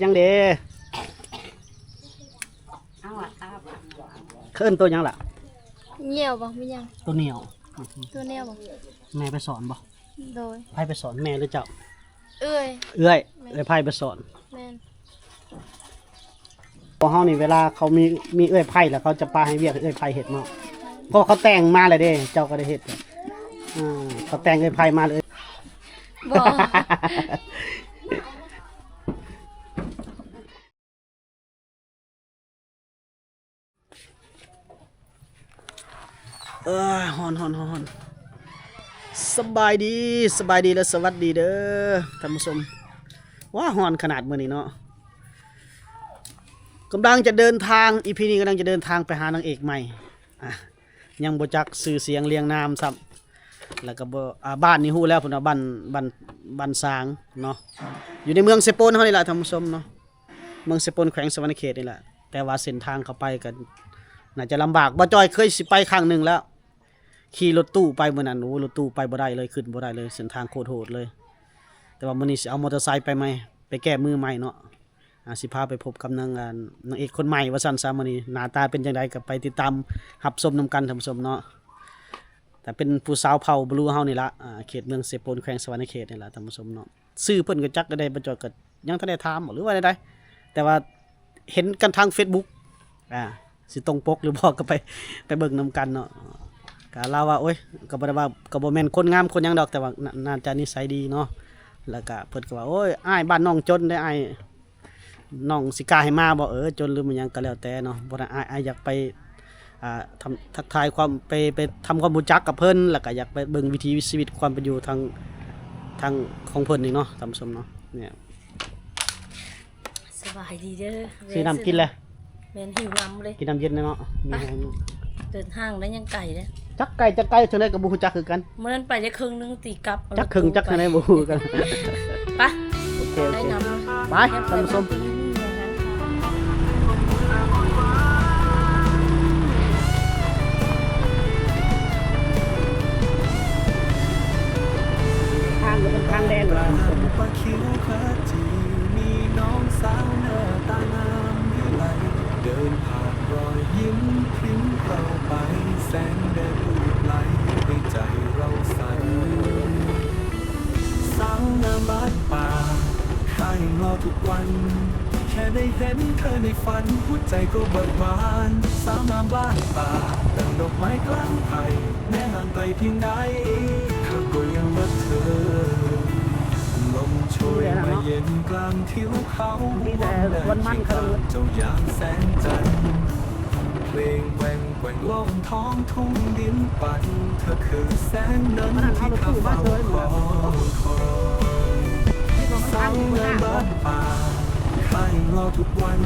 ຫຍັງເດ້? ເອີ້ນໂຕຫຍັງລະ? ໜຽວບໍ່? ມີຫຍັງ? ໂຕໜຽວ. ໂຕໜຽວບໍ່? ແມ່ໄປສອນບໍ່? ໂດຍ. ໃຜໄປສອນ ແມ່ຫຼືເຈົ້າ? ເອື້ອຍ. ເອື້ອຍ. ແມ່ນ. ເອື້ອຍໃຜໄປສອນ? ແມ່ນ. ພວກເຮົານີ້ເວລາເຂົາມີ ມີເອື້ອຍໃພ້ແລ້ວ ເຂົາຈະປະໃຫ້ວຽກເອື້ອຍໃພ້ເຮັດເນາະ ເພາະວ່າເຂົາແຕ່ງມາແລ້ວເດ້ ເຈົ້າກໍໄດ້ເຮັດ. ເອີ ເຂົາແຕ່ງເອື້ອຍໃພ້ມາເລີຍ. ບໍ່. ເອີ ຮ້ອນ ຮ້ອນ ຮ້ອນ ຮ້ອນ. ສະບາຍດີ ສະບາຍດີ ແລະ ສະຫວັດດີເດີທ່ານຜູ້ຊົມ. ວ້າ ຮ້ອນຂະໜາດມື້ນີ້ເນາະ. ກຳລັງຈະເດີນທາງ ອີພີນີ້ກຳລັງຈະເດີນທາງໄປຫານາງເອກໃໝ່. ອ່າ ຍັງບໍ່ຈັກຊື່ສຽງລຽງນາມຊ້ຳ ແລ້ວກໍບໍ່ ອ່າ ບ້ານນີ້ຮູ້ແລ້ວ ເພິ່ນວ່າບ້ານ ບ້ານ ບ້ານຊາງເນາະ ຢູ່ໃນເມືອງເຊໂປນເຮົານີ້ລະທ່ານຜູ້ຊົມເນາະ. ເມືອງເຊໂປນ ແຂວງສະຫວັນນະເຂດນີ້ແຫຼະ ແຕ່ວ່າເສັ້ນທາງເຂົ້າໄປກໍໜ້າຈະລຳບາກ. ບ່າວຈ້ອຍເຄີຍຊິໄປຄັ້ງໜຶ່ງແລ້ວ ຂີ່ລົດຕູ້ໄປມື້ນັ້ນ ໂອ້ ລົດຕູ້ໄປບໍ່ໄດ້ເລີຍ ຂຶ້ນບໍ່ໄດ້ເລີຍ ເສັ້ນທາງໂຄດໂຫດເລີຍ. ແຕ່ວ່າມື້ນີ້ຊິເອົາມໍເຕີໄຊໄປໃໝ່ ໄປແກ້ມືໃໝ່ເນາະ. ອ່າ ຊິພາໄປພົບກັບນາງ ອ່າ ນາງເອກຄົນໃໝ່ວ່າຊັ້ນຊະ. ມື້ນີ້ໜ້າຕາເປັນຈັ່ງໃດກໍໄປຕິດຕາມຮັບຊົມນຳກັນທ່ານຜູ້ຊົມເນາະ. ແຕ່ເປັນຜູ້ສາວເຜົ່າບລູເຮົານີ້ລະ ອ່າ ເຂດເມືອງເຊໂປນ ແຂວງສະຫວັນນະເຂດນີ້ລະທ່ານຜູ້ຊົມເນາະ. ຊື່ເພິ່ນກໍຈັກໄດ້ ບໍ່ຈອດກໍຍັງທັນໄດ້ຖາມບໍ່ ຫຼືວ່າໃດໆ ແຕ່ວ່າເຫັນກັນທາງເຟສບຸກ ອ່າ ຊິຕົງປົກຫຼືບໍ່ກໍໄປ ໄປເບິ່ງນຳກັນເນາະ. ກໍລາວວ່າ ໂອ້ຍ ກໍບໍ່ໄດ້ວ່າ ກໍບໍ່ແມ່ນຄົນງາມຄົນຫຍັງດອກ ແຕ່ວ່າໜ້າ ໜ້າຈະນິໄສດີເນາະ. ແລ້ວກໍເພິ່ນກໍວ່າ ໂອ້ຍ ອ້າຍ ບ້ານນ້ອງຈົນເດ້ ອ້າຍ ນ້ອງຊິກ້າໃຫ້ມາບໍ່? ເອີ ຈົນຫຼືບໍ່ຫຍັງກໍແລ້ວແຕ່ເນາະ ບໍ່ໄດ້ ອ້າຍ ອ້າຍຢາກໄປ ອ່າ ທຳ ທັກທາຍຄວາມ ໄປ ໄປທຳຄວາມຮູ້ຈັກກັບເພິ່ນ ແລ້ວກໍຢາກໄປເບິ່ງວິຖີຊີວິດຄວາມເປັນຢູ່ທາງ ທາງຂອງເພິ່ນນີ້ເນາະ ທ່ານຜູ້ຊົມເນາະ. ນີ້ ສະບາຍດີເດີ. ຊື້ນ້ຳກິນແລ້ວ? ແມ່ນ ຫິວນ້ຳເລີຍ ກິນນ້ຳເຢັນແລ້ວເນາະ. ມີແຮງ ເດີນທາງໄດ້ຍັງໄກເດ້ ຈັກໄກຈັກໄກ ເທົ່າໃດກໍບໍ່ຮູ້ຈັກຄືກັນ. ມື້ນັ້ນໄປໄດ້ເຄິ່ງໜຶ່ງ ຕີກັບ ຈັກເຄິ່ງຈັກເທົ່າໃດບໍ່ຮູ້ຄືກັນ. ໄປ ໂອເຄ ໂອເຄ ໄປທ່ານຜູ້ຊົມ. ທາງກໍເປັນທາງແດນ ປາຂຽວຂະຈີ ມີນ້ອງສາວໜ້າຕາງາມວິໄລ ເດີນຜ່ານ ຮອຍຍິ້ມພຣິ້ງເຂົ້າໄປ ແສງແດດລູບໄຫຼໃຫ້ໃຈເຮົາໃສ. ສາວງາມບ້ານປ່າ ຂ້າຍັງລໍທຸກວັນ ແຄ່ໄດ້ເຫັນເທີໃນຝັນ ຫົວໃຈກໍເບີກບານ. ສາວງາມບ້ານປ່າ ດັ່ງດອກໄມ້ກາງໄພ ແມ້ຫ່າງໄກພຽງໃດ ຂ້າກໍຍັງຮັກເທີ. ລົມໂຊຍມາເຢັນກາງທິວເຂົາ ບໍ່ຫວັງໄດ້ຄຽງຂ້າງເຈົ້າຍາມແສງຈັນ ເພງແຫວ່ງແກວ່ງລ້ອມທ້ອງທົ່ງດິນປັນ ເທີຄືແສງເງິນທີ່ຂ້າເຝົ້າຄອຍ. ສາວງາມບ້ານປ່າ ຂ້າຍັງລໍທຸກວັນ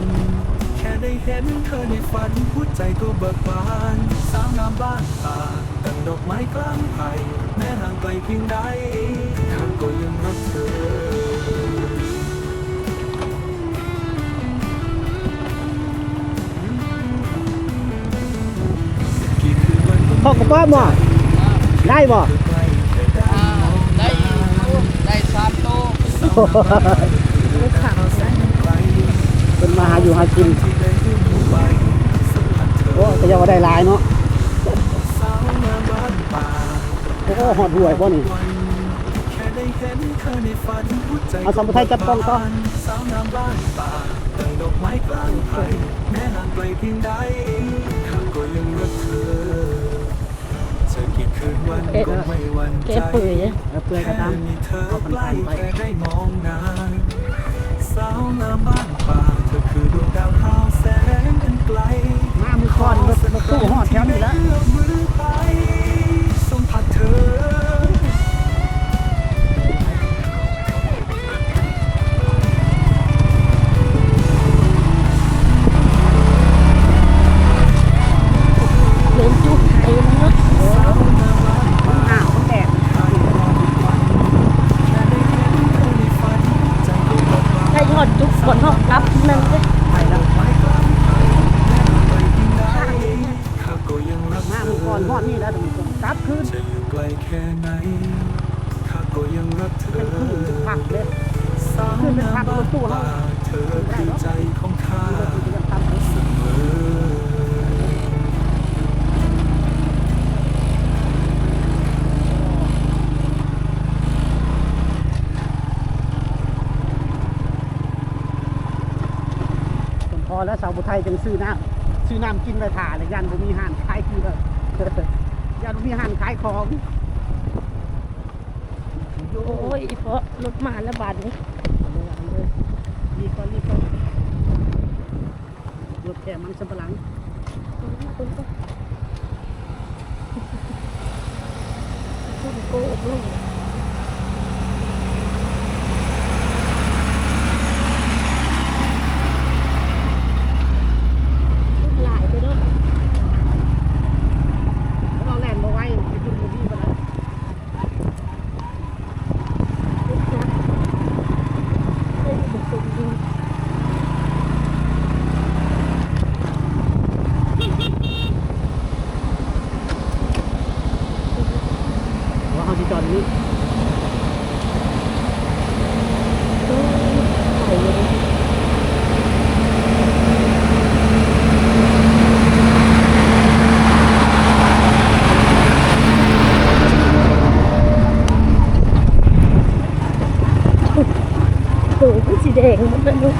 ແຄ່ໄດ້ເຫັນເທີໃນຝັນ ຫົວໃຈກໍເບີກບານ. ສາວງາມບ້ານປ່າ ດັ່ງດອກໄມ້ກາງໄພ ແມ້ຫ່າງໄກພຽງໃດ ຂ້າກໍຍັງຮັກເທີ. ເພາະກະປ້ອມບໍ່? ໄດ້ບໍ່? ອ່າ ໄດ້ຢູ່ ໄດ້ສາມໂຕ. ເພິ່ນມາຫາຢູ່ຫາກິນ. ໂອ້ ກໍຢ່າວ່າໄດ້ຫຼາຍເນາະ. ໂອ້ ຮອດຫ້ວຍບໍ່ນີ້? ເອົາສຳປະໄທຈັບກ້ອງຕໍ່. ແກະເປືອຍ ແກະເປືອຍ ເປືອຍກະຕາມ ເອົາຄັນໄປ. ສາວງາມບ້ານປ່າ ເທີຄືດວງດາວຂາວແສງອັນໄກ ມາມື້ກ່ອນ ລົດ ລົດຕູ້ຮອດແຖວນີ້ລະ ສົ່ງພາເທີ. ເລີ່ມຈຸໄຟແລ້ວເນາະ ເອີ ມັນໜາວ ມັນແດດ ໃກ້ຮອດຈຸບ່ອນເຮົາກັບນັ້ນເດ້. ໄປແລ້ວ ມາມື້ກ່ອນຮອດນີ້ແລ້ວ ກັບຄືນ. ແຄ່ໄດ້ ຂ້າກໍຍັງຮັກເທີ ຄັກເດ້. ສ ຂຶ້ນໄປພັກລົດຕູ້ເຮົາ ເທີຄືໃຈຂອງຂ້າສະເໝີ. ສົມພໍແລ້ວ ສາວຜູ້ໄທຈຶ່ງຊື້ນ້ຳ ຊື້ນ້ຳກິນໄວ້ຖ້າ ແລ້ວຢ້ານບໍ່ມີຮ້ານຂາຍເກືອ ຢ້ານບໍ່ມີຮ້ານຂາຍຂອງ. ໂອ້ຍ ອີ່ເພາະລົດມາແລ້ວບາດນີ້ ລີບກ່ອນ ລີບກ່ອນ ລົດແກ່ມັນສຳປະຫຼັງ ຄົນ ຄົນ ຄົນ ຄົນໂກະລົງ ລົດຫຼາຍເດີເນາະ ເຮົາແລ່ນບໍ່ໄວ ໄປຈຸດບໍ່ດີປານໃດ. ວ່າເຮົາຊິຈອດນີ້ ໂອ້ ຄືສີແດງໝົດແລ້ວເນາະ.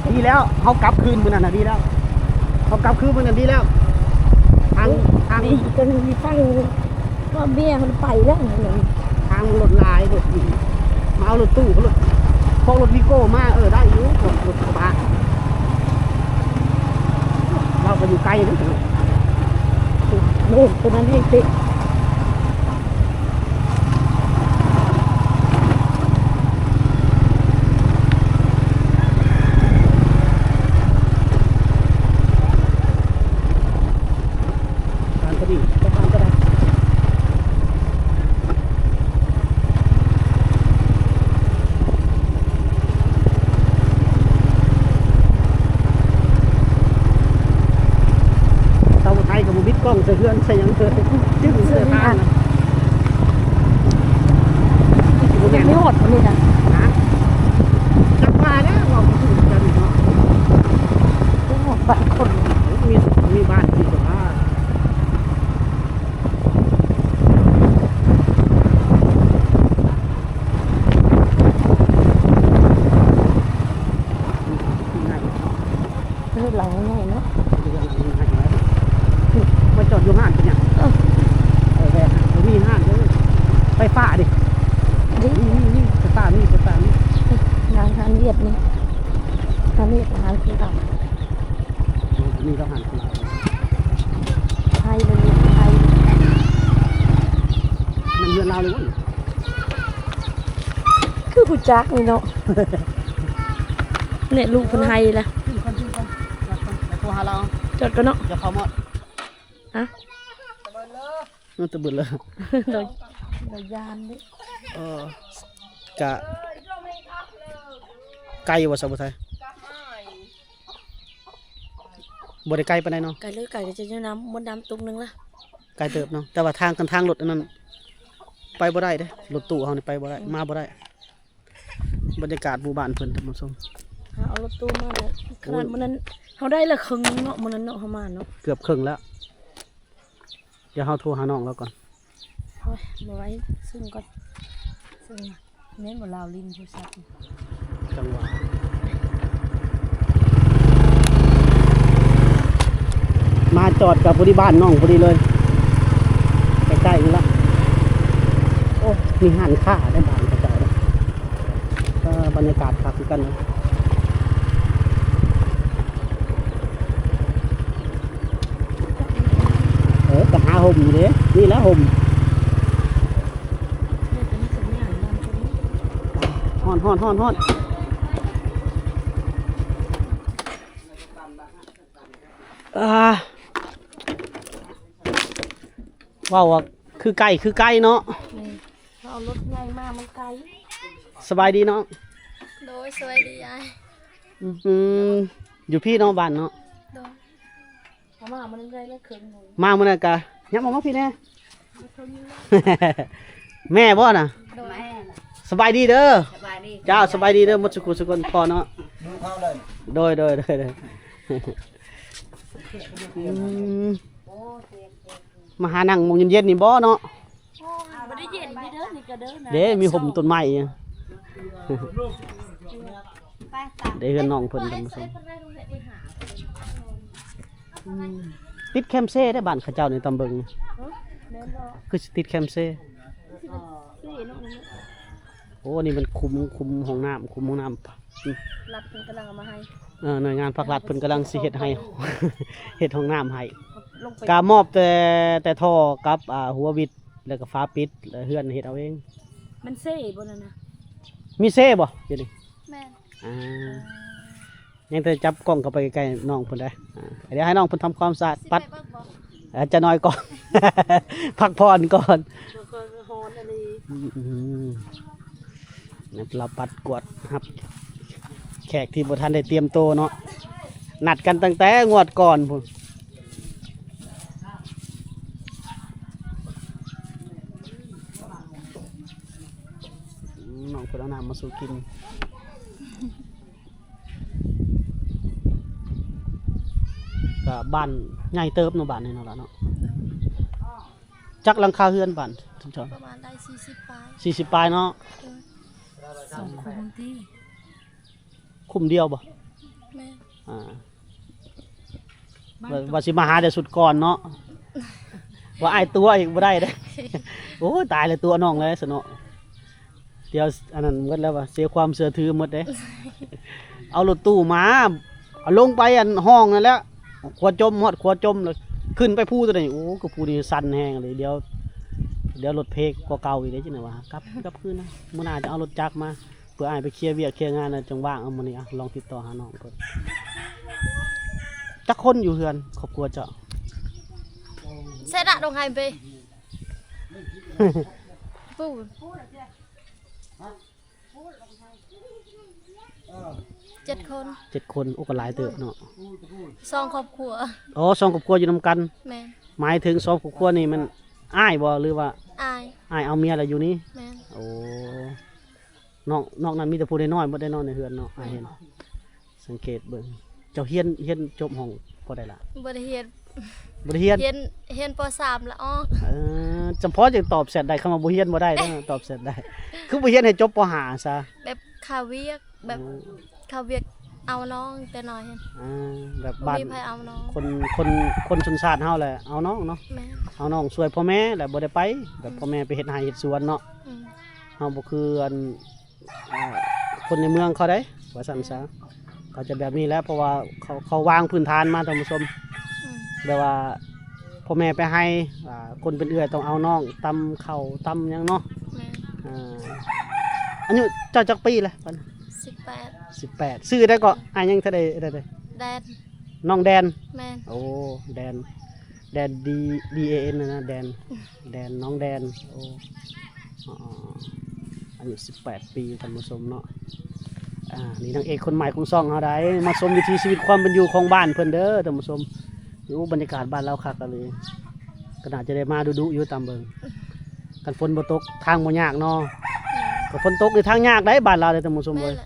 ດີແລ້ວ ເຮົາກັບຄືນມື້ນັ້ນນະ ດີແລ້ວ ເຮົາກັບຄືນມື້ນັ້ນດີແລ້ວ. ທາງ ໂອ້ ທາງ ດີ ຕອນນີ້ຟັງວ່າເມຍມັນໄປແລ້ວ ທາງລົດຫຼາຍ ລົດດີ ມາເອົາລົດຕູ້ ລົດ ພວກລົດວີໂກ້ມາ ເອີ ໄດ້ຢູ່ ພວກລົດກະບະ ລາວກໍຢູ່ໄກເດ້ ໂອ້ ໂຕນັ້ນແຮງເຕະ. ຜ່ານກໍດີ ບໍ່ຜ່ານກໍໄດ້. ຊາວໄທກໍບໍ່ບິດກ້ອງໃສ່ເຮືອນໃສ່ຫຍັງເລີຍ ຈື່ໃສ່ທາງ. ບໍ່ແມ່ນ ມີຮອດບໍ່ນີ້ນະ? ຮະ? ຈັກວ່າແລ້ວ ເວົ້າບໍ່ຖືກກັນເນາະ. ມີຮອດບາງຄົນ ມີ ມີບ້ານທີ່ສະພາ ເອີ ຫຼັງໃຫຍ່ເນາະ ມາຈອດຢູ່ຮ້ານເປັນຫຍັງ? ເອີ ເອີ ແວ່ ບໍ່ມີຮ້ານເດີ ໄຟຟ້າເດ ນີ້ ນີ້ ນີ້ ສະຕາ ນີ້ ສະຕາ ນີ້ ຮ້ານ ຮ້ານຫວຽດນີ້ ຮ້ານຫວຽດ ຮ້ານຄືເກົ່າ ເອີ ອັນນີ້ກໍຮ້ານຄືເກົ່າ ໄທ ມັນມີໄທ ແມ່ນເຮືອນລາວເລີຍບໍ່? ຄືຮູ້ຈັກນີ້ເນາະ ແນ່ ລູກເພິ່ນໄຫ້ລະ ຂຶ້ນກ່ອນ ຂຶ້ນກ່ອນ ຈອດກ່ອນ ໄປໂທຫາລາວ ຈອດກ່ອນເນາະ ຢ່າເຂົ້າມອດ ຮະ ເອີ ຕະບຶດເລີຍ ໂດຍ ໂດຍຢ້ານເດ້ ເອີ ກະໄກຢູ່ບໍ່ ສາວຜູ້ໄທ? ບໍ່ໄດ້ໄກປານໃດເນາະ ໄກເລີຍ ໄກກໍຈະຢູ່ນ້ຳ ໝົດນ້ຳຕຸກໜຶ່ງລະ ໄກເຕີບເນາະ ແຕ່ວ່າທາງ ຄັນທາງລົດອັນນັ້ນ ໄປບໍ່ໄດ້ເດ້ ລົດຕູ້ເຮົານີ້ໄປບໍ່ໄດ້ ອືມ ມາບໍ່ໄດ້. ບັນຍາກາດໝູ່ບ້ານເພິ່ນ ທ່ານຜູ້ຊົມ ຫາເອົາລົດຕູ້ມາແລ້ວ ຂະໜາດມື້ນັ້ນເຮົາໄດ້ລະເຄິ່ງໜຶ່ງເນາະ ມື້ນັ້ນເນາະ ເຮົາມາເນາະ ເກືອບເຄິ່ງແລ້ວ ດຽວເຮົາໂທຫານ້ອງລາວກ່ອນ ໂອ້ຍ ບໍ່ໄຫວ ເຊິ່ງກ່ອນ ເຊິ່ງ ແມ່ນບໍ່ລາວຫຼິ້ນໂທລະສັບ ຈັງຫວະ ມາຈອດກັບພໍດີບ້ານນ້ອງພໍດີເລີຍ ໃກ້ໆນີ້ລະ ໂອ້ ມີຮ້ານຄ້າໃນບ້ານເຂົາເຈົ້າເດ້ ເອີ ບັນຍາກາດຄັກຄືກັນເນາະ ເອີ ກໍຫາຮົ່ມຢູ່ເດ້ ນີ້ແຫຼະຮົ່ມ ຮ້ອນ ຮ້ອນ ຮ້ອນ ຮ້ອນ ອ່າ ເວົ້າວ່າຄືໄກ ຄືໄກເນາະ ແມ່ນ ເຮົາເອົາລົດໃຫຍ່ມາ ມັນໄກ ສະບາຍດີນ້ອງ ໂດຍ ສະບາຍດີອ້າຍ ອືມ ຢູ່ພີ້ເນາະ ບ້ານເນາະ ໂດຍ ເອົາມາມື້ນັ້ນໄດ້ເຄິ່ງໜຶ່ງ ມາມື້ນັ້ນກະ ຍັບອອກມາພີ້ແດ່ ເຄິ່ງໜຶ່ງ ແມ່ບໍ່ນະ? ໂດຍ ສະບາຍດີເດີ. ສະບາຍດີ. ເຈົ້າ ສະບາຍດີເດີ ໝົດສຸຂູສຸຄົນ ພໍ່ເນາະ. ໂດຍ ໂດຍ ໂດຍ ໂດຍ. ອືມ ມາຫານັ່ງໝ່ອງເຢັນໆນີ້ບໍ່ເນາະ? ບໍ່ໄດ້ເຢັນເດີ ນີ້ກໍເດີນະ. ເດ້ ມີຮົ່ມຕົ້ນໄມ້. ໄປ ໄປ ເດ້ ເຮືອນນ້ອງເພິ່ນ ທ່ານຜູ້ຊົມ. ອືມ ຕິດແຄມເຊເດ້ ບ້ານເຂົາເຈົ້ານີ້ ຕາມເບິ່ງ. ຮະ? ແມ່ນບໍ່? ຄືຊິຕິດແຄມເຊ. ໂອ້ ອັນນີ້ມັນຄຸມ ຄຸມຫ້ອງນ້ຳ ຄຸມຫ້ອງນ້ຳ. ອືມ ລັດເພິ່ນກຳລັງເອົາມາໃຫ້. ເອີ ໜ່ວຍງານພາກລັດເພິ່ນກຳລັງຊິເຮັດໃຫ້ ເຮັດຫ້ອງນ້ຳໃຫ້. ກະມອບແຕ່ ແຕ່ທໍ່ກັບ ອ່າ ຫົວວິດ ແລ້ວກໍຝາປິດ ແລ້ວເຮືອນເຮັດເອົາເອງ. ມັນເຊບໍ່ນັ້ນນະ? ມີເຊບໍ່ຢູ່ນີ້? ແມ່ນ. ອ່າ ຍັງແຕ່ຈັບກ້ອງເຂົ້າໄປໃກ້ໆນ້ອງເພິ່ນໄດ໋. ອ່າ ດຽວໃຫ້ນ້ອງເພິ່ນທຳຄວາມສະອາດ ຊິໄປເບິ່ງບໍ່? ປັດ ອາດຈະໜ້ອຍກ່ອນ ພັກຜ່ອນກ່ອນ. ຮ້ອນອີ່ຫຼີ. ອືມ ອືມ ລາວປັດກວດຮັບແຂກທີ່ບໍ່ທັນໄດ້ຕຽມໂຕເນາະ ນັດກັນຕັ້ງແຕ່ງວດກ່ອນພຸ້ນ. ອືມ ນ້ອງເພິ່ນເອົານ້ຳມາສູ່ກິນ. ກະບ້ານໃຫຍ່ເຕີບເນາະ ບ້ານນີ້ເນາະ ຫຼາເນາະ. ຈັກຫຼັງຄາເຮືອນບ້ານ ປະມານໄດ້ສີ່ສິບປາຍ. ສີ່ສິບປາຍເນາະ. ເອີ ສອງຄຸ້ມຕິ. ຄຸ້ມດຽວບໍ່? ແມ່ນ. ອ່າ ບ້ານ ວ່າ ວ່າຊິມາຫາແຕ່ຊຸດກ່ອນເນາະ ວ່າອ້າຍຕົວະອີກບໍ່ໄດ້ເດ້. ໂອ້ຍ ຕາຍແລ້ວ ຕົວະນ້ອງແລ້ວຊັ້ນເນາະ. ດຽວອັນນັ້ນໝົດແລ້ວວ່າ ເສຍຄວາມເຊື່ອຖືໝົດເດ້. ເອົາລົດຕູ້ມາ ເອົາລົງໄປອັນຮ່ອງນັ້ນແຫຼະ ຂົວຈົມ ຮອດຂົວຈົມແລ້ວ ຂຶ້ນໄປພູຕົວນີ້. ໂອ້ ຄືພູນີ້ຊັນແຮງເລີຍ. ດຽວ ດຽວລົດເພກວ່າເກົ່າອີກເດ້ ຈັ່ງໃດວະ. ກັບ ກັບຄືນນະ ມື້ໜ້າຈະເອົາລົດຈັກມາ ເພື່ອອ້າຍໄປເຄຍວຽກເຄຍງານແລ້ວຈັ່ງວ່າງ. ເອົາ ມື້ນີ້ ອະ ລອງຕິດຕໍ່ຫານ້ອງເພິ່ນ. ຈັກຄົນຢູ່ເຮືອນຄອບຄົວເຈົ້າ? ເສດະ ດົງໄຮເບ ປູ ເຈັດຄົນ. ເຈັດຄົນ. ໂອ້ ກໍຫຼາຍເຕີບເນາະ. ສອງຄອບຄົວ. ອໍ ສອງຄອບຄົວຢູ່ນຳກັນ. ແມ່ນ. ໝາຍເຖິງສອງຄອບຄົວນີ້ແມ່ນອ້າຍບໍ່ ຫຼືວ່າ ອ້າຍ ອ້າຍເອົາເມຍແລ້ວຢູ່ນີ້? ແມ່ນ. ໂອ້ ນອກ ນອກນັ້ນມີແຕ່ຜູ້ນ້ອຍໆໝົດເດ້ເນາະ ໃນເຮືອນເນາະ. ແມ່ນ. ອ້າຍເຫັນ ສັງເກດເບິ່ງ. ເຈົ້າຮຽນ ຮຽນຈົບຫ້ອງປານໃດລະ? ບໍ່ໄດ້ຮຽນ. ບໍ່ໄດ້ຮຽນ? ຮຽນ ຮຽນ ປໍສາມ ລະອອກ. ເອີ ຈຳເພາະຈັ່ງຕອບແຊັດໄດ້. ຄຳວ່າບໍ່ຮຽນບໍ່ໄດ້ເດີ ຕອບແຊັດໄດ້. ຄືບໍ່ຮຽນໃຫ້ຈົບ ປໍຫ້າ ຊະ? ແບບຄາວຽກ ແບບ ອືມ ເຂົາວຽກເອົານ້ອງແຕ່ນ້ອຍຫັ້ນ. ອ່າ ແບບບ້ານ ບໍ່ມີໃຜເອົານ້ອງ. ຄົນ ຄົນ ຄົນຊົນຊາດເຮົາແຫຼະເອົານ້ອງເນາະ. ແມ່ນ. ເອົານ້ອງຊ່ວຍພໍ່ແມ່ແຫຼະ ບໍ່ໄດ້ໄປ ແບບ ອືມ ພໍ່ແມ່ໄປເຮັດໄຮ່ເຮັດສວນເນາະ. ອືມ. ເຮົາບໍ່ຄືອັນ ອ່າ ຄົນໃນເມືອງເຂົາໃດ໋ ວ່າຊັ້ນຊະ. ອືມ. ເຂົາຈະແບບນີ້ແຫຼະ ເພາະວ່າເຂົາ ເຂົາວາງພື້ນຖານມາ ທ່ານຜູ້ຊົມ. ອືມ. ແບບວ່າ ພໍ່ແມ່ໄປໄຮ່ ອ່າ ຄົນເປັນເອື້ອຍຕ້ອງເອົານ້ອງຕຳເຂົ້າຕຳຫຍັງເນາະ. ແມ່ນ. ອ່າ ອາຍຸເຈົ້າຈັກປີລະ? ສິບແປດ. ສິບແປດ. ຊື່ໃດເກາະ? ອືມ. ອ້າຍຍັງເທົ່າໃດ? ແດນ. ນ້ອງແດນ. ແມ່ນ. ໂອ້ ແດນ ແດນ D D A N ນະ ແດນ ແດນ ນ້ອງແດນ. ໂອ້ ອາ ອາຍຸສິບແປດປີ ທ່ານຜູ້ຊົມເນາະ. ອ່າ ນີ້ນາງເອກຄົນໃໝ່ຂອງຊ່ອງເຮົາໄດ໋ ມາຊົມວິຖີຊີວິດຄວາມເປັນຢູ່ຂອງບ້ານເພິ່ນເດີ ທ່ານຜູ້ຊົມ. ໂອ້ ບັນຍາກາດບ້ານລາວຄັກອີ່ຫຼີ. ກໍໜ້າຈະໄດ້ມາດຸໆຢູ່ ຕາມເບິ່ງ. ຄັນຝົນບໍ່ຕົກ ທາງບໍ່ຍາກເນາະ. ແມ່ນ. ກໍຝົນຕົກນີ້ທາງຍາກໄດ໋ ບ້ານລາວເດ້ ທ່ານຜູ້ຊົມເອີຍ. ແມ່ນແຫຼະ.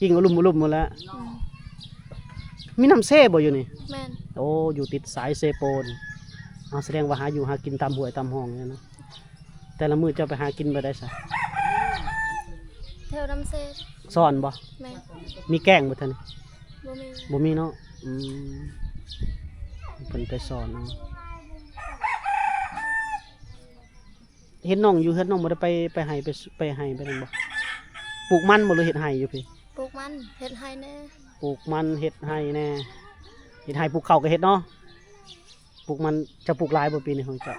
ກິ້ງອະລຸມອະລຸມໝົດແລ້ວ. ອືມ. ມີນ້ຳເຊບໍ່ຢູ່ນີ້? ແມ່ນ. ໂອ້ ຢູ່ຕິດສາຍເຊໂປນ. ເອົາ ສະແດງວ່າຫາຢູ່ຫາກິນຕາມຫ້ວຍຕາມຮ່ອງນີ້ເນາະ. ແຕ່ລະມື້ເຈົ້າໄປຫາກິນແບບໃດຊະ? ແຖວນ້ຳເຊ. ສອນບໍ່? ແມ່ນ. ມີແກ້ງບໍ່ແຖວນີ້? ບໍ່ມີ. ບໍ່ມີເນາະ. ອືມ ເພິ່ນໄປສອນເອົາ. ເຫັນນ້ອງຢູ່ເຮືອນ ນ້ອງບໍ່ໄດ້ໄປ ໄປໄຮ່ ໄປ ໄປໄຮ່ໄປນັ້ນບໍ່? ປູກມັນບໍ່ ຫຼືເຮັດໄຮ່ຢູ່ພີ້? ປູກມັນ ເຮັດໄຮ່ແດ່. ປູກມັນ ເຮັດໄຮ່ແດ່. ເຮັດໄຮ່ ປູກເຂົ້າກໍເຮັດເນາະ. ປູກມັນ ເຈົ້າປູກຫຼາຍບໍ່ປີນີ້ຂອງເຈົ້າ?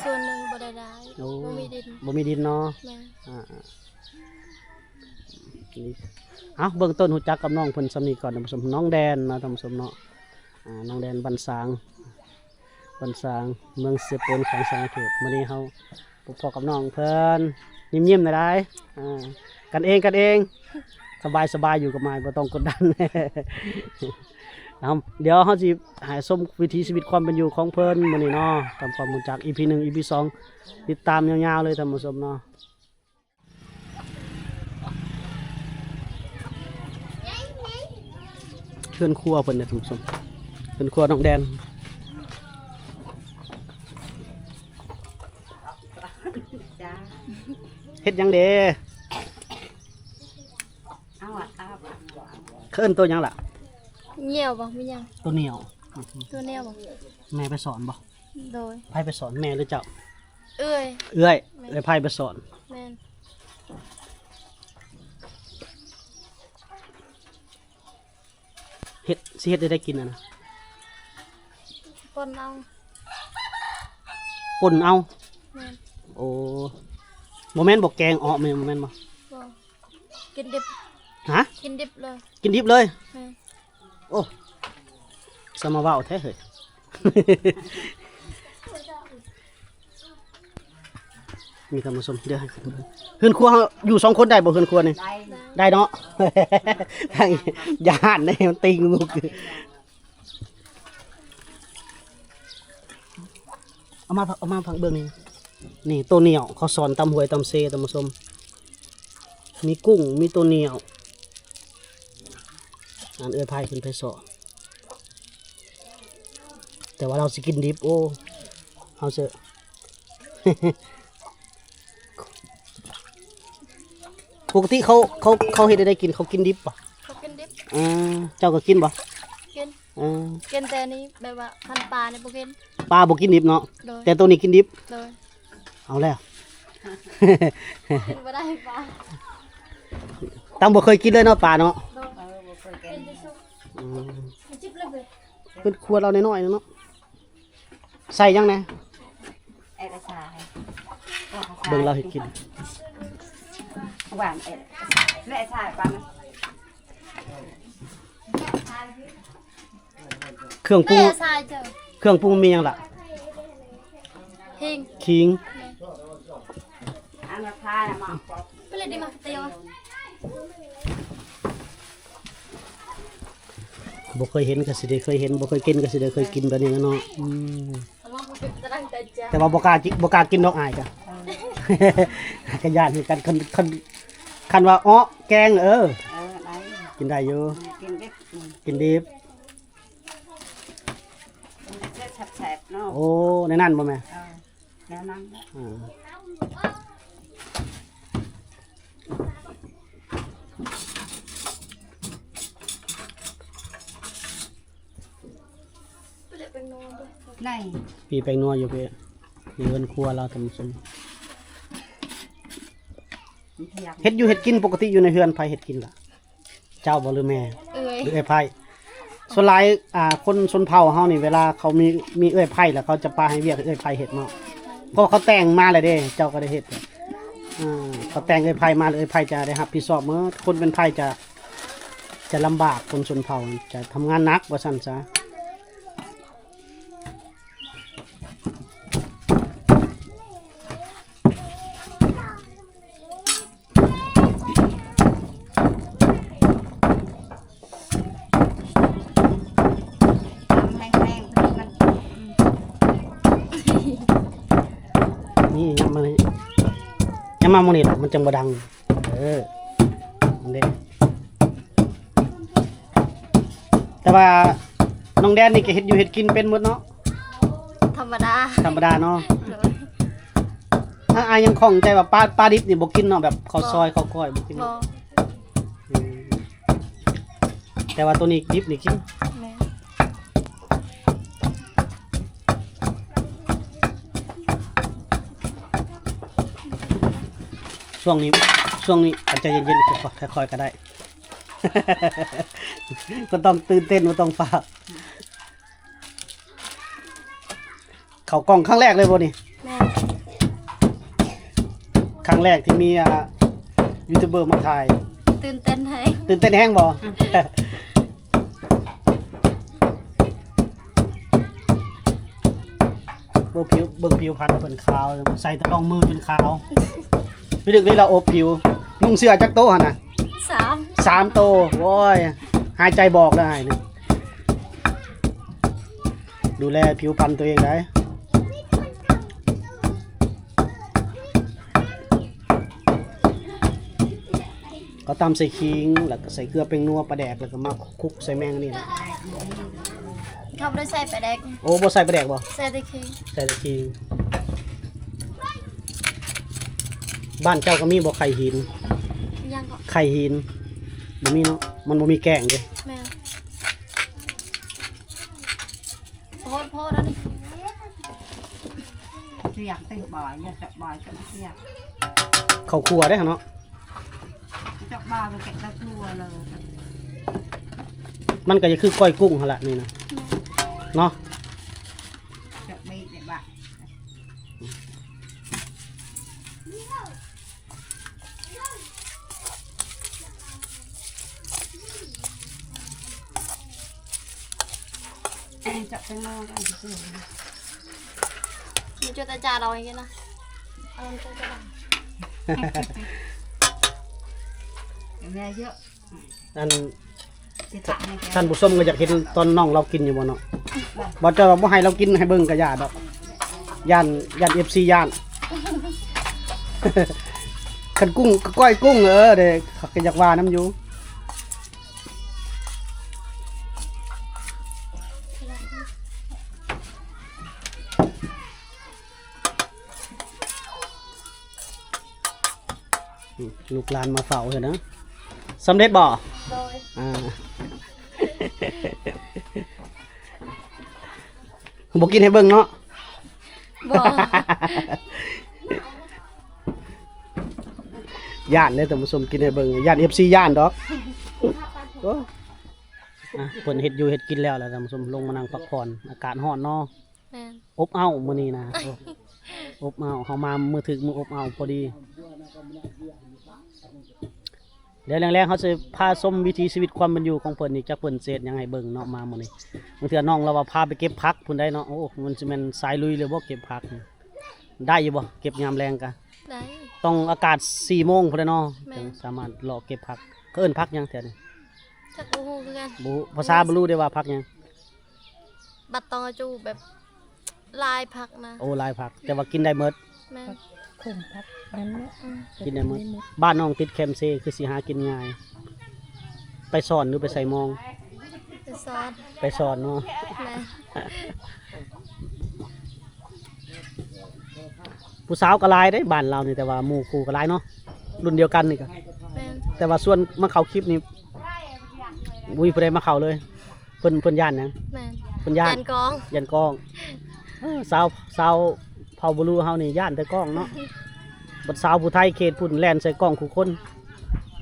ສ່ວນໜຶ່ງບໍ່ໄດ້ຫຼາຍ. ໂອ້ ບໍ່ມີດິນ. ບໍ່ມີດິນເນາະ. ແມ່ນ. ອ່າໆ ນີ້ ເອົາ ເບື້ອງຕົ້ນຮູ້ຈັກກັບນ້ອງເພິ່ນສ່ຳນີ້ກ່ອນ ທ່ານຜູ້ຊົມ. ນ້ອງແດນເນາະ ທ່ານຜູ້ຊົມເນາະ. ອ່າ ນ້ອງແດນ ບ້ານສາງ ບ້ານສາງ ເມືອງເຊໂປນ ແຂວງສະຫວັນນະເຂດ. ມື້ນີ້ເຮົາ ພົບພໍ້ກັບນ້ອງເພິ່ນ ຍິ້ມໆ ໄດ້ ອ່າ ກັນເອງ ກັນເອງ ສະບາຍໆ ຢູ່ກັບໝາຍ ບໍ່ຕ້ອງກົດດັນ. ເອົາ ດຽວເຮົາຊິໃຫ້ຊົມວິຖີຊີວິດຄວາມເປັນຢູ່ຂອງເພິ່ນມື້ນີ້ເນາະ ທຳຄວາມຮູ້ຈັກ ອີພີໜຶ່ງ ອີພີສອງ ຕິດຕາມຍາວໆເລີຍທ່ານຜູ້ຊົມເນາະ. ເຮືອນຄົວເພິ່ນເດ້ທ່ານຜູ້ຊົມ ເຮືອນຄົວນ້ອງແດນ. ເຮັດຫຍັງເດ? ເຂົາເອີ້ນໂຕຫຍັງລະ? ໜຽວບໍ່ ມີຫຍັງ? ໂຕໜຽວ. ໂຕໜຽວບໍ່? ແມ່ໄປສອນບໍ່? ໂດຍ. ໃຜໄປສອນ ແມ່ຫຼືເຈົ້າ? ເອື້ອຍ. ເອື້ອຍ. ແມ່ນ. ເອື້ອຍໃຜໄປສອນ? ແມ່ນ. ເຮັດ ຊິເຮັດແນວໃດກິນຫັ້ນນະ? ປົ່ນເອົາ. ປົ່ນເອົາ? ແມ່ນ. ໂອ້ ບໍ່ແມ່ນບໍ່ ແກງເອາະ ແມ່ນບໍ່? ບໍ່. ກິນດິບ. ຮະ? ກິນດິບເລີຍ. ກິນດິບເລີຍ? ແມ່ນ. ໂອ້ ສະມາເວົ້າແທ້ເຮີ້ຍ. ນີ້ທ່ານຜູ້ຊົມ ດຽວໃຫ້ ເຮືອນຄົວເຮົາຢູ່ສອງຄົນໄດ້ບໍ່ ເຮືອນຄົວນີ້? ໄດ້. ໄດ້ເນາະ. ຢ້ານເດ້ ມັນຕີງລູກ. ເອົາມາ ເອົາມາຟັງເບິ່ງນີ້ ນີ້ໂຕໜຽວ ເຂົາສອນຕຳຫ້ວຍຕຳເຊທ່ານຜູ້ຊົມ ມີກຸ້ງ ມີໂຕໜຽວ. ອັນເອື້ອຍໄພຂຶ້ນໄປສອນ ແຕ່ວ່າລາວຊິກິນດິບ. ໂອ້ ເຮົາຊິ ປົກກະຕິເຂົາ ເຂົາ ເຂົາເຮັດແນວໃດກິນ? ເຂົາກິນດິບບໍ່? ເຂົາກິນດິບ. ເອີ ເຈົ້າກໍກິນບໍ່? ກິນ. ເອີ ກິນແຕ່ນີ້ ແບບວ່າຄັນປານີ້ບໍ່ກິນ. ປາບໍ່ກິນດິບເນາະ. ໂດຍ. ແຕ່ໂຕນີ້ກິນດິບ. ໂດຍ. ເອົາແລ້ວ ກິນບໍ່ໄດ້ປາ ຕັ້ງບໍ່ເຄີຍກິນເລີຍເນາະ ປາເນາະ. ໂດຍ. ເອີ ບໍ່ເຄີຍກິນ. ອືມ ເພິ່ນຄົວລາວນ້ອຍໆເນາະ. ໃສ່ຫຍັງແດ່? ເອີ ໃສ່ ເບິ່ງລາວເຮັດກິນ ຫວານ ເອີ ແລະໃສ່ປານ ເຄື່ອງປຸງ ເອີ ໃສ່ເຈົ້າ ເຄື່ອງປຸງມີຫຍັງລະ? ຂີງ ຂີງ ແມ່ນ ອັນນັ້ນພານະມາ ໄປເລີຍດີມາ ຕຽວ. ບໍ່ເຄີຍເຫັນກໍຊິໄດ້ເຄີຍເຫັນ ບໍ່ເຄີຍກິນກໍຊິໄດ້ເຄີຍກິນແບບນີ້ແຫຼະເນາະ. ອືມ ແຕ່ວ່າບໍ່ກ້າກິ ບໍ່ກ້າກິນດອກ ອາຍກະ ເອີ ກະຢ້ານຄືກັນ. ຄັນ ຄັນ ຄັນວ່າເອາະແກງ ເອີ ເອີ ໄດ້ ກິນໄດ້ຢູ່ ກິນດິບ ກິນດິບ ກິນແຊບໆເນາະ. ໂອ້ ໃນນັ້ນບໍ່ແມ່? ເອີ ແນວນັ້ນແຫຼະ. ເອີ ໃນ ມີແປ້ງນົວຢູ່ເພ ມີເຮືອນຄົວລາວທ່ານຜູ້ຊົມ. ເຮັດຢູ່ເຮັດກິນ ປົກກະຕິຢູ່ໃນເຮືອນໃຜເຮັດກິນລະ? ເຈົ້າບໍ່ ຫຼືແມ່? ເອື້ອຍ ຫຼືເອື້ອຍໃພ້? ສ່ວນຫຼາຍ ອ່າ ຄົນຊົນເຜົ່າເຮົານີ້ ເວລາເຂົາມີ ມີເອື້ອຍໃພ້ແລ້ວ ເຂົາຈະປະໃຫ້ວຽກເອື້ອຍໃພ້ເຮັດເນາະ ເພາະວ່າເຂົາແຕ່ງມາແລ້ວເດ້ ເຈົ້າກໍໄດ້ເຮັດ. ເອີ ເຂົາແຕ່ງເອື້ອຍໃພ້ມາແລ້ວ ເອື້ອຍໃພ້ຈະໄດ້ຮັບຜິດຊອບໝົດ. ຄົນເປັນໃພ້ຈະ ຈະລຳບາກ ຄົນຊົນເຜົ່າຈະທຳງານໜັກວ່າຊັ້ນຊະ. ຕຳແຫ້ງໆ ມັນ ນີ້ ຍັບມານີ້ ຍັບມາໝ່ອງນີ້ລະ ມັນຈັ່ງບໍ່ດັງ. ເອີ ນັ້ນເດ້. ແຕ່ວ່ານ້ອງແດນນີ້ກໍເຮັດຢູ່ເຮັດກິນເປັນໝົດເນາະ? ທຳມະດາ ທຳມະດາເນາະ. ໂດຍ. ອາ ອາ ຍັງຂ້ອງໃຈວ່າປາ ປາດິບນີ້ບໍ່ກິນເນາະ ແບບເຂົ້າ ບໍ່ ຊອຍເຂົ້າກ້ອຍບໍ່ກິນ. ບໍ່. ອືມ ແຕ່ວ່າໂຕນີ້ດິບນີ້ກິນ. ແມ່ນ. ຊ່ວງນີ້ ຊ່ວງນີ້ໃຈເຢັນໆ ຄ່ອຍໆກໍໄດ້ ບໍ່ຕ້ອງຕື່ນເຕັ້ນ ບໍ່ຕ້ອງຟ້າວ. ເຂົ້າກ້ອງຄັ້ງແລກເລີຍບໍ່ນີ້? ແມ່ນ. ຄັ້ງແລກທີ່ມີ ອ່າ ຢູທູບເບີມາຖ່າຍ. ຕື່ນເຕັ້ນແຮງ. ຕື່ນເຕັ້ນແຮງບໍ່? ອືມ. ເບິ່ງຜິວ ເບິ່ງຜິວພັນເພິ່ນຂາວ ໃສ່ແຕ່ລອງມືຈົນຂາວ. ໄປດຶກນີ້ລາວອົບຜິວ. ນຸ່ງເສື້ອຈັກໂຕຫັ້ນນະ? ສາມ ສາມໂຕ. ໂອ້ຍ ຫາຍໃຈບອກເລີຍອ້າຍນີ້. ດູແລຜິວພັນຕົວເອງໄດ໋. ເຂົາຕຳໃສ່ຂີງ ແລ້ວກໍໃສ່ເກືອ ແປ້ງນົວ ປາແດກ ແລ້ວກໍມາຄຸກໃສ່ແມງອັນນີ້ນະ. ເຂົາບໍ່ໄດ້ໃສ່ປາແດກ. ໂອ້ ບໍ່ໃສ່ປາແດກບໍ່? ໃສ່ແຕ່ຂີງ ໃສ່ແຕ່ຂີງ. ບ້ານເຈົ້າກໍມີບໍ່ໄຂ່ຫີນ? ຫຍັງເກາະ? ໄຂ່ຫີນ ບໍ່ມີເນາະ ມັນບໍ່ມີແກງເດ້. ແມ່ນ. ໂພດ ໂພດອັນນີ້ ສຽກເຕັມບາຍ ຢາກຈັກບາຍກັນສຽກ ເຂົ້າຄົວເດ້ເນາະ ຈັກບາຍກໍແກະຕະຄົວເລີຍ. ມັນກໍຈະຄືກ້ອຍກຸ້ງຫັ້ນລະນີ້ນະ ແມ່ນ ເນາະ ຈັກບາຍໄດ້ບາຍ. ເຈາະແຕງໂມກ່ອນ ມັນຈະຕາຈາດເອົາອີກນະ ເອົາມັນຈະດຳ ແມ່ເຍອະ ອັນ ທ່ານຜູ້ຊົມກໍຢາກເຫັນຕອນນ້ອງລາວກິນຢູ່ບໍ່ເນາະ? ບໍ່ ເຈົ້າວ່າບໍ່ໃຫ້ລາວກິນໃຫ້ເບິ່ງກໍຢ່າດອກ ຢ້ານ ຢ້ານເອັຟຊີຢ້ານ ຄັນກຸ້ງ ກ້ອຍກຸ້ງ ເອີ ເດ້ ເຂົາກໍຢາກວ່ານຳຢູ່. ອືມ ລູກຫຼານມາເຝົ້າເຫັນນະ. ສຳເລັດບໍ່? ໂດຍ ອ່າ ບໍ່ກິນໃຫ້ເບິ່ງເນາະ? ບໍ່ ຢ້ານເດ້ທ່ານຜູ້ຊົມ ກິນໃຫ້ເບິ່ງ ຢ້ານເອັຟຊີຢ້ານດອກ. ໂອ້ ອ່ະ ເພິ່ນເຮັດຢູ່ເຮັດກິນແລ້ວລະທ່ານຜູ້ຊົມ ລົງມານັ່ງພັກຜ່ອນ ອາກາດຮ້ອນເນາະ. ແມ່ນ ອົບເອົ້າມື້ນີ້ນະ ອົບເອົ້າ ເຮົາມາມື້ຖືກມື້ອົບເອົ້າພໍດີ. ດຽວແລງໆ ເຮົາຊິພາຊົມວິຖີຊີວິດຄວາມເປັນຢູ່ຂອງເພິ່ນອີກ ຈັກເພິ່ນຊິເຮັດຫຍັງໃຫ້ເບິ່ງເນາະ ມາມື້ນີ້. ບາງເທື່ອນ້ອງລາວວ່າພາໄປເກັບຜັກພຸ້ນໄດ໋ເນາະ. ໂອ້ ມັນຊິແມ່ນສາຍລຸຍເລີຍບໍ່ ເກັບຜັກ ໄດ້ຢູ່ບໍ່ ເກັບຍາມແລງກະ? ໄດ້ ຕ້ອງອາກາດສີ່ໂມງພຸ້ນແຫຼະເນາະ ແມ່ນ ຈຶ່ງສາມາດເລາະເກັບຜັກ. ເຂົາເອີ້ນຜັກຫຍັງແຖວນີ້? ຈັກບໍ່ຮູ້ຄືກັນ ບໍ່ຮູ້ ພາສາບາລູເດ້ວ່າຜັກຫຍັງ? ບັດຕອງອາຈູ ແບບຫຼາຍຜັກນະ. ໂອ້ ຫຼາຍຜັກ ແຕ່ວ່າກິນໄດ້ໝົດ. ແມ່ນ ຂົມຜັກນັ້ນເນາະ ອືມ ກິນໄດ້ໝົດ. ບ້ານນ້ອງຕິດແຄມເຊ ຄືຊິຫາກິນງ່າຍ ໄປສອນຫຼືໄປໃສ່ມອງ? ໄປສອນ ໄປສອນເນາະ. ແມ່ນ ຜູ້ສາວກໍຫຼາຍເດ້ ບ້ານລາວນີ້ ແຕ່ວ່າໝູ່ຄູ່ກໍຫຼາຍເນາະ ລຸ້ນດຽວກັນນີ້ກໍ. ແມ່ນ ແຕ່ວ່າສ່ວນມາເຂົ້າຄລິບນີ້ ບໍ່ມີຜູ້ໃດມາເຂົ້າເລີຍ. ເພິ່ນ ເພິ່ນຢ້ານຫຍັງ? ແມ່ນ ເພິ່ນຢ້ານ ຢ້ານກ້ອງ ຢ້ານກ້ອງ. ເອີ ຊາວ ຊາວເຜົ່າບາລູເຮົານີ້ຢ້ານແຕ່ກ້ອງເນາະ. ບັດຊາວຜູ້ໄທເຂດພຸ້ນແລ່ນໃສ່ກ້ອງຄູ່ຄົນ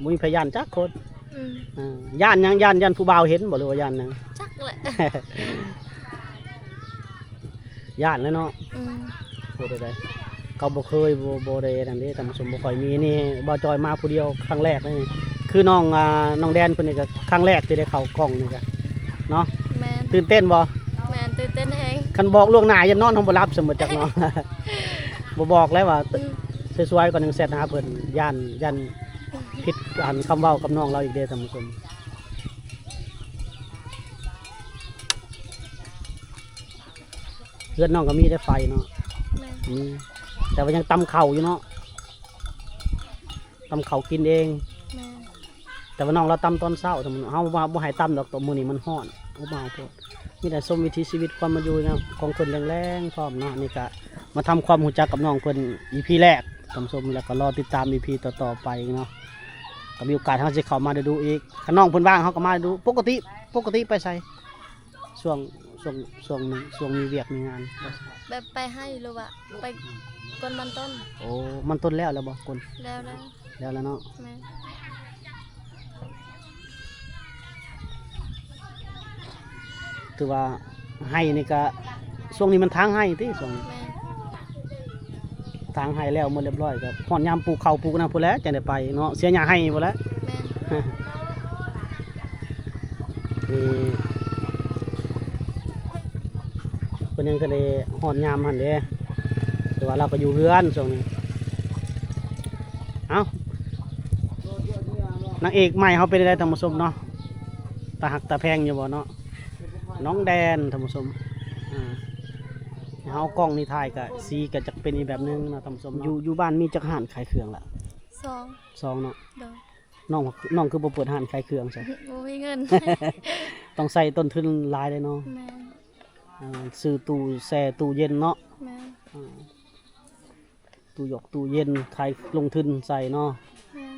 ບໍ່ມີໃຜຢ້ານຈັກຄົນ. ອືມ ເອີ ຢ້ານຫຍັງ? ຢ້ານ ຢ້ານຜູ້ບ່າວເຫັນບໍ່ ຫຼືວ່າຢ້ານຫຍັງ? ຈັກແຫຼະ ຢ້ານແຫຼະເນາະ. ອືມ ເຮັດໃດ ເຂົາບໍ່ເຄີຍ ບໍ່ ບໍ່ໄດ້ນັ້ນເດ້ທ່ານຜູ້ຊົມ ບໍ່ຄ່ອຍມີ. ນີ້ບ່າວຈອຍມາຜູ້ດຽວຄັ້ງແລກເລີຍ ຄືນ້ອງ ອ່າ ນ້ອງແດນເພິ່ນນີ້ກໍຄັ້ງແລກທີ່ໄດ້ເຂົ້າກ້ອງນີ້ກະເນາະ. ແມ່ນ ຕື່ນເຕັ້ນບໍ່? ແມ່ນ ຕື່ນເຕັ້ນແຮງ. ຄັນບອກລ່ວງໜ້າຢ້ານນອນບໍ່ຫຼັບຊັ້ນບໍ່ຈັກເນາະ. ບໍ່ບອກແລ້ວວ່າ ອືມ ສວຍໆ ກ່ອນຈັ່ງແຊັດຫາເພິ່ນ ຢ້ານ ຢ້ານຜິດອັນຄຳເວົ້າກັບນ້ອງລາວອີກເດ້ທ່ານຜູ້ຊົມ. ເຮືອນນ້ອງກໍມີແຕ່ໄຟເນາະ. ແມ່ນ ອືມ ແຕ່ວ່າຍັງຕຳເຂົ້າຢູ່ເນາະ ຕຳເຂົ້າກິນເອງ. ແມ່ນ ແຕ່ວ່ານ້ອງລາວຕຳຕອນເຊົ້າ ເຮົາວ່າບໍ່ໃຫ້ຕຳດອກ ຕອນມື້ນີ້ມັນຮ້ອນ ອົບອ້າວໂພດ. ມີແຕ່ຊົມວິຖີຊີວິດຄວາມເປັນຢູ່ຂອງເພິ່ນແລງໆ ພ້ອມເນາະ. ນີ້ກະມາທຳຄວາມຮູ້ຈັກກັບນ້ອງເພິ່ນ ອີພີແລກທ່ານຜູ້ຊົມ ແລ້ວກໍລໍຕິດຕາມ ອີພີຕໍ່ໆ ໄປເນາະ. ກໍມີໂອກາດເຮົາຊິເຂົ້າມາດູໆ ອີກ ຄັນນ້ອງເພິ່ນວ່າງເຮົາກໍມາດູ. ປົກກະຕິ ປົກກະຕິໄປໃສ? ຊ່ວງ ຊ່ວງ ຊ່ວງ ຊ່ວງມີວຽກມີງານ ແບບໄປໄຮ່ ຫຼືວ່າໄປກວນມັນຕົ້ນ. ໂອ້ ມັນຕົ້ນແລ້ວແລ້ວບໍ່? ກວນ ແລ້ວແລ້ວ ແລ້ວແລ້ວເນາະ. ແມ່ນ ຖືວ່າໄຮ່ນີ້ກະ ຊ່ວງນີ້ມັນທາງໄຮ່ຕິ ຊ່ວງນີ້. ແມ່ນ ທາງໄຮ່ແລ້ວໝົດລຽບຮ້ອຍ ກໍຮອດຍາມປູກເຂົ້າປູກນະພຸ້ນແຫຼະ ຈັ່ງໄດ້ໄປເນາະ ເສຍຫຍ້າໄຮ່ພຸ້ນແຫຼະ. ແມ່ນ ນີ້ ເພິ່ນຍັງທັນໄດ້ຮອດຍາມຫັ້ນເດ້ ແຕ່ວ່າລາວກໍຢູ່ເຮືອນຊ່ວງນີ້. ເອົ້າ ນາງເອກໃໝ່ເຮົາເປັນໃດທ່ານຜູ້ຊົມເນາະ ຕາຮັກຕາແພງຢູ່ບໍ່ເນາະ? ນ້ອງແດນ ທ່ານຜູ້ຊົມ ອ່າ ເຮົາເອົາກ້ອງນີ້ຖ່າຍກະ ສີກະຈະເປັນອີກແບບໜຶ່ງເນາະທ່ານຜູ້ຊົມເນາະ. ຢູ່ ຢູ່ບ້ານມີຈັກຮ້ານຂາຍເຄື່ອງລະ? ສອງ ສອງເນາະ. ໂດຍ. ນ້ອງ ນ້ອງຄືບໍ່ເປີດຮ້ານຂາຍເຄື່ອງຊະ? ບໍ່ມີເງິນ. ຕ້ອງໃຊ້ຕົ້ນທຶນຫຼາຍເດ້ເນາະ. ແມ່ນ. ເອີ ຊື້ຕູ້ແຊ່ ຕູ້ເຢັນເນາະ. ແມ່ນ. ອ່າ ຕູ້ຢອກຕູ້ເຢັນ ຂາຍລົງທຶນໃສ່ເນາະ. ແມ່ນ.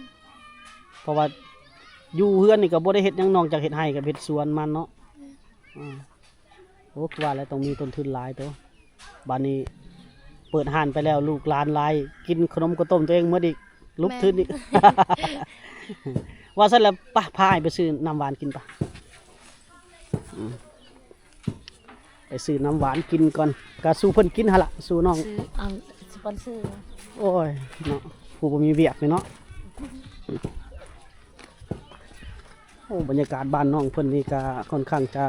ເພາະວ່າຢູ່ເຮືອນນີ້ກໍບໍ່ໄດ້ເຮັດຫຍັງນອກຈາກເຮັດໄຮ່ກັບເຮັດສວນມັນເນາະ. ແມ່ນ. ອ່າ ໂອ້ ຄືວ່າແລ້ວຕ້ອງມີຕົ້ນທຶນຫຼາຍໂຕ. ບາດນີ້ເປີດຮ້ານໄປແລ້ວ ລູກຫຼານຫຼາຍ ກິນຂະໜົມເຂົ້າຕົ້ມຕົວເອງໝົດອີກ ລຸກທຶນອີກ. ແມ່ນ. ວ່າຊັ້ນແລ້ວ ປະ ພາອ້າຍໄປຊື້ນ້ຳຫວານກິນປະ. ອືມ ໄປຊື້ນ້ຳຫວານກິນກ່ອນ ກະສູ່ເພິ່ນກິນຫັ້ນລະ ສູ່ນ້ອງ ຊື້ ອັນ ສະປອນເຊີ. ໂອ້ຍເນາະ ຜູ້ບໍ່ມີວຽກນີ້ເນາະ. ໂອ້ ບັນຍາກາດບ້ານນ້ອງເພິ່ນນີ້ກະຄ່ອນຂ້າງຈະ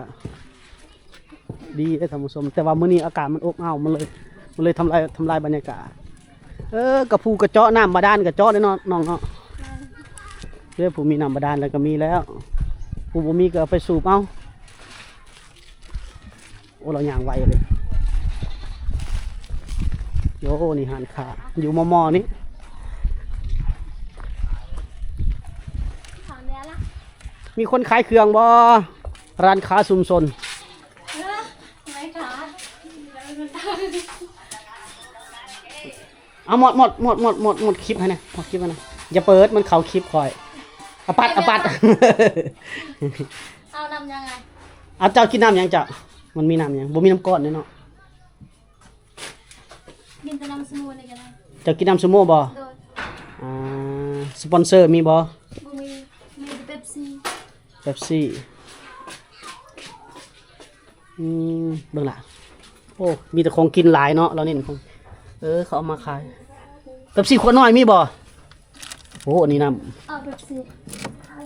ດີເດ້ທ່ານຜູ້ຊົມ ແຕ່ວ່າມື້ນີ້ອາກາດມັນອົບອ້າວ ມັນເລີຍ ມັນເລີຍທຳລາຍ ທຳລາຍບັນຍາກາດ. ເອີ ກະພູກະເຈາະ ນ້ຳບາດານກະເຈາະເດ້ເນາະ ນ້ອງເນາະ. ແມ່ນ. ເອີ ຜູ້ມີນ້ຳບາດານແລ້ວກະມີແລ້ວ ຜູ້ບໍ່ມີກະເອົາໄປສູບເອົາ. ໂອ້ ລາວຍ່າງໄວເລີຍ. ໂອ້ ນີ້ຮ້ານຄ້າຢູ່ມໍ່ໆນີ້ ມີຄົນຂາຍເຄື່ອງບໍ່? ຮ້ານຄ້າຊຸມຊົນ. ເອົາໝົດ ໝົດ ໝົດ ໝົດ ໝົດ ໝົດຄລິບໃຫ້ແດ່ ໝົດຄລິບໃຫ້ແດ່. ຢ່າເປີດ ມັນເຂົ້າຄລິບຂ້ອຍ. ອາປັດ ອາປັດ. ເອົານ້ຳຫຍັງ? ອາ ເຈົ້າກິນນ້ຳຫຍັງເຈົ້າ? ມັນມີນ້ຳຫຍັງ? ບໍ່ມີນ້ຳກ້ອນເດ້ເນາະ. ກິນແຕ່ນ້ຳສະໂມນີ້ກໍໄດ້. ເຈົ້າກິນນ້ຳສະໂມບໍ່? ໂດຍ. ອ່າ ສະປອນເຊີມີບໍ່? ບໍ່ມີ ມີແຕ່ເປັບຊີ. ເປັບຊີ. ອືມ ເບິ່ງລະ ໂອ້ ມີແຕ່ຂອງກິນຫຼາຍເນາະ ລາວເນັ້ນຂອງ ເອີ ເຂົາເອົາມາຂາຍ. ເປັບຊີຂວດນ້ອຍມີບໍ່? ໂອ້ ອັນນີ້ນ້ຳ ເອົາເປັບຊີ.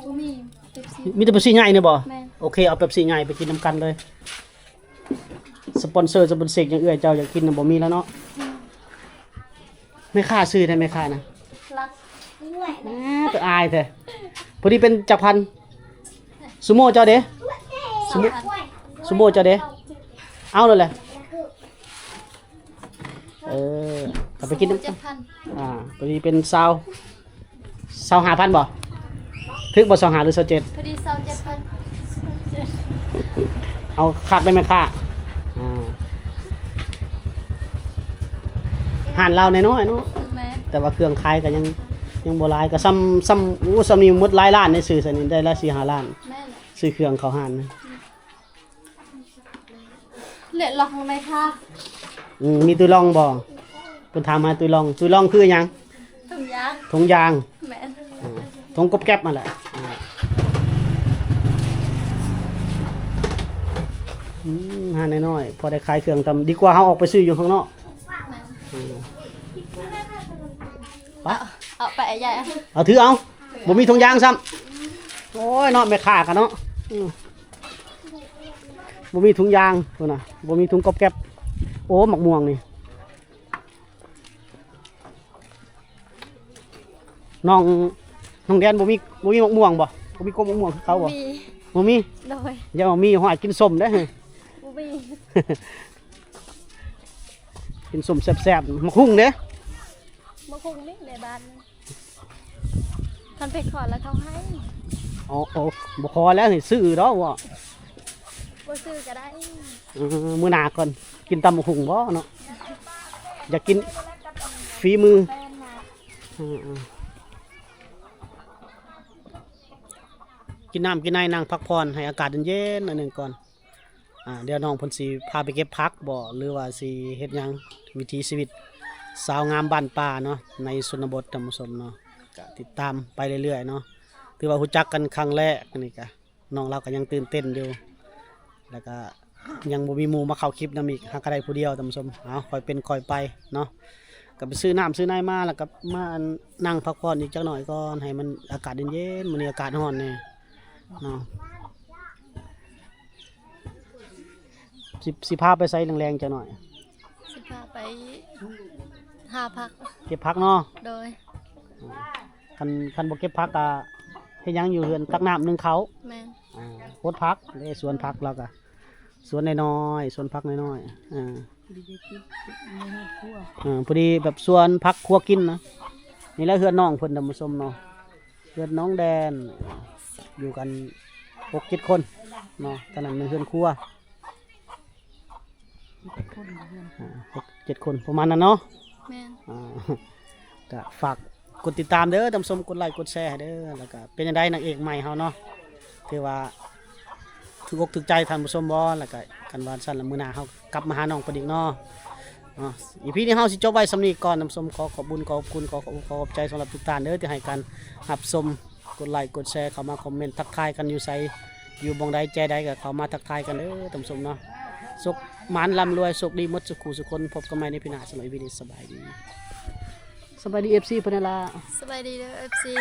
ບໍ່ມີເປັບຊີ. ມີແຕ່ເປັບຊີໃຫຍ່ນີ້ບໍ່? ແມ່ນ. ໂອເຄ ເອົາເປັບຊີໃຫຍ່ໄປກິນນຳກັນເລີຍ. ສະປອນເຊີ ສະປອນເຊີຫຍັງເອື້ອຍເຈົ້າຢາກກິນນະ ບໍ່ມີແລ້ວເນາະ. ແມ່ຄ້າຊື່ໃດແມ່ຄ້ານະ? ລັກ. ແໝ ຕາອາຍແທ້. ພໍດີເປັນຈັກພັນ? ຊູໂມເຈົ້າເດ? ຊູໂມ ຊູໂມເຈົ້າເດ? ເອົາໂລດແຫຼະ. ເອີ ເອົາໄປກິນນຳກັນ. ອ່າ ພໍດີເປັນຊາວ ຊາວຫ້າພັນບໍ່? ຖືກບໍ່ ຊາວຫ້າຫຼືຊາວເຈັດ? ພໍດີຊາວເຈັດພັນ. ເອົາຄັກໄດ້ແມ່ຄ້າ. ອ່າ ຮ້ານລາວນ້ອຍໆເນາະ. ແມ່ນ. ແຕ່ວ່າເຄື່ອງຂາຍກໍຍັງ ຍັງບໍ່ຫຼາຍ ກໍຊ່ຳ ຊ່ຳ ໂອ້ ຊ່ຳນີ້ໝົດຫຼາຍລ້ານໃນ ຊື້ຊ່ຳນີ້ໄດ້ຫຼາຍສີ່ຫ້າລ້ານ. ແມ່ນ. ຊື້ເຄື່ອງເຂົ້າຮ້ານ. ເລາະລອງໄດ້ຄ່ະ. ອືມ ມີຕຸ້ຍລອງບໍ່? ເພິ່ນຖາມຫາຕຸ້ຍລອງ. ຕຸ້ຍລອງຄືຫຍັງ? ຖົງຢາງ. ຖົງຢາງ. ແມ່ນ. ອ່າ ຖົງກົບແກັບຫັ້ນແຫຼະ. ອ່າ ອືມ ຮ້ານນ້ອຍໆ ພໍໄດ້ຂາຍເຄື່ອງຕຳ ດີກວ່າເຮົາອອກໄປຊື້ຢູ່ຂ້າງນອກ. ແມ່ນ. ອ່າ ປະ ເອົາໄປໃຫ້ຍາຍ. ເອົາ ຖືເອົາ. ບໍ່ມີຖົງຢາງຊ້ຳ. ໂອ້ຍເນາະ ແມ່ຄ້າກະເນາະ. ອືມ ບໍ່ມີຖົງຢາງພຸ້ນນະ ບໍ່ມີຖົງກົບແກັບ. ໂອ້ ໝາກມ່ວງນີ້ ນ້ອງ ນ້ອງແດນບໍ່ມີ ບໍ່ມີໝາກມ່ວງບໍ່? ບໍ່ມີກົກໝາກມ່ວງຄືເກົ່າບໍ່? ບໍ່ມີ. ບໍ່ມີ? ໂດຍ. ຢ່າວ່າມີ ຫ້ອຍ ກິນສົ້ມເດ້. ບໍ່ມີ. ກິນສົ້ມແຊບໆ. ໝາກຫຸ່ງເດ້? ໝາກຫຸ່ງນີ້ໃນບ້ານ. ຄັນໄປຂໍແລ້ວເຂົາໃຫ້. ອໍ ໂອ້ ບໍ່ຂໍແລ້ວ ໃຫ້ຊື້ດອກ. ບໍ່ ບໍ່ຊື້ກໍໄດ້. ເອີ ມື້ໜ້າກ່ອນ ກິນຕຳບັກຫຸ່ງບໍ່ເນາະ? ຢາກກິນຝີມື. ເອີ ເອີ ກິນນ້ຳກິນໃນ ນັ່ງພັກຜ່ອນໃຫ້ອາກາດເຢັນໆໜ້ອຍໜຶ່ງກ່ອນ. ອ່າ ດຽວນ້ອງເພິ່ນຊິພາໄປເກັບຜັກບໍ ຫຼືວ່າຊິເຮັດຫຍັງ ວິຖີຊີວິດສາວງາມບ້ານປ່າເນາະ ໃນຊົນນະບົດທ່ານຜູ້ຊົມເນາະ. ກະຕິດຕາມໄປເລື້ອຍໆເນາະ ຖືວ່າຮູ້ຈັກກັນຄັ້ງແລກ ອັນນີ້ກະນ້ອງລາວກະຍັງຕື່ນເຕັ້ນຢູ່ ແລ້ວກະຍັງບໍ່ມີໝູ່ມາເຂົ້າຄລິບນຳອີກ ຫາກະໄດ້ຜູ້ດຽວທ່ານຜູ້ຊົມ. ເອົາ ຄ່ອຍເປັນຄ່ອຍໄປເນາະ ກະໄປຊື້ນ້ຳຊື້ໃນມາ ແລ້ວກະມາ ອັນ ນັ່ງພັກຜ່ອນອີກຈັກໜ້ອຍກ່ອນ ໃຫ້ມັນອາກາດເຢັນໆ ມື້ນີ້ອາກາດຮ້ອນແດ່ເນາະ. ຊິ ຊິພາໄປໃສແລງໆຈັກໜ້ອຍ? ຊິພາໄປຫາຜັກ ເກັບຜັກເນາະ. ໂດຍ. ຄັນ ຄັນບໍ່ເກັບຜັກກະເຮັດຫຍັງຢູ່ເຮືອນ? ຕັກນ້ຳ ໜຶ້ງເຂົ້າ. ແມ່ນ. ອ່າ ຫົດຜັກເດ້ ສວນຜັກລາວກະ ສວນນ້ອຍໆ ສວນຜັກນ້ອຍໆ ອ່າ ພໍດີໄດ້ກິນໃນເຮືອນຄົວ ອ່າ ພໍດີແບບສວນຜັກຄົວກິນນະ. ນີ້ແຫຼະເຮືອນນ້ອງເພິ່ນ ທ່ານຜູ້ຊົມເນາະ ເຮືອນນ້ອງແດນ ຢູ່ກັນຫົກເຈັດຄົນເນາະ. ທາງນັ້ນແມ່ນເຮືອນຄົວ ເຈັດຄົນ ອ່າ ຫົກເຈັດຄົນປະມານນັ້ນເນາະ. ແມ່ນ ອ່າ ກະຝາກກົດຕິດຕາມເດີທ່ານຜູ້ຊົມ ກົດໄລກົດແຊໃຫ້ເດີ. ແລ້ວກະເປັນຈັ່ງໃດນາງເອກໃໝ່ເຮົາເນາະ ຖືວ່າຖືກອົກຖືກໃຈທ່ານຜູ້ຊົມບໍ່? ແລ້ວກະຄັນວ່າຊັ້ນລະມື້ໜ້າເຮົາກັບມາຫານ້ອງເພິ່ນອີກເນາະ. ເນາະ ອີພີນີ້ເຮົາຊິຈົບໄວ້ສ່ຳນີ້ກ່ອນທ່ານຜູ້ຊົມ. ຂໍຂອບບຸນຂອບຄຸນ ຂໍຂອບອົກຂອບໃຈສຳລັບທຸກທ່ານເດີ ທີ່ໃຫ້ການຮັບຊົມ ກົດໄລກົດແຊ ເຂົ້າມາຄອມເມັນທັກທາຍກັນຢູ່ໃສ ຢູ່ບ່ອນໃດແຈໃດ ກໍເຂົ້າມາທັກທາຍກັນເດີທ່ານຜູ້ຊົມເນາະ. ໂຊກໝານລ່ຳລວຍ ໂຊກດີໝົດສູ່ຄູ່ສູ່ຄົນ. ພົບກັນໃໝ່ໃນພີໜ້າ. ສຳລັບອີພີນີ້ ສະບາຍດີ ສະບາຍດີ ເອັຟຊີ ເພິ່ນນັ້ນລະ ສະບາຍດີເດີ ເອັຟຊີ.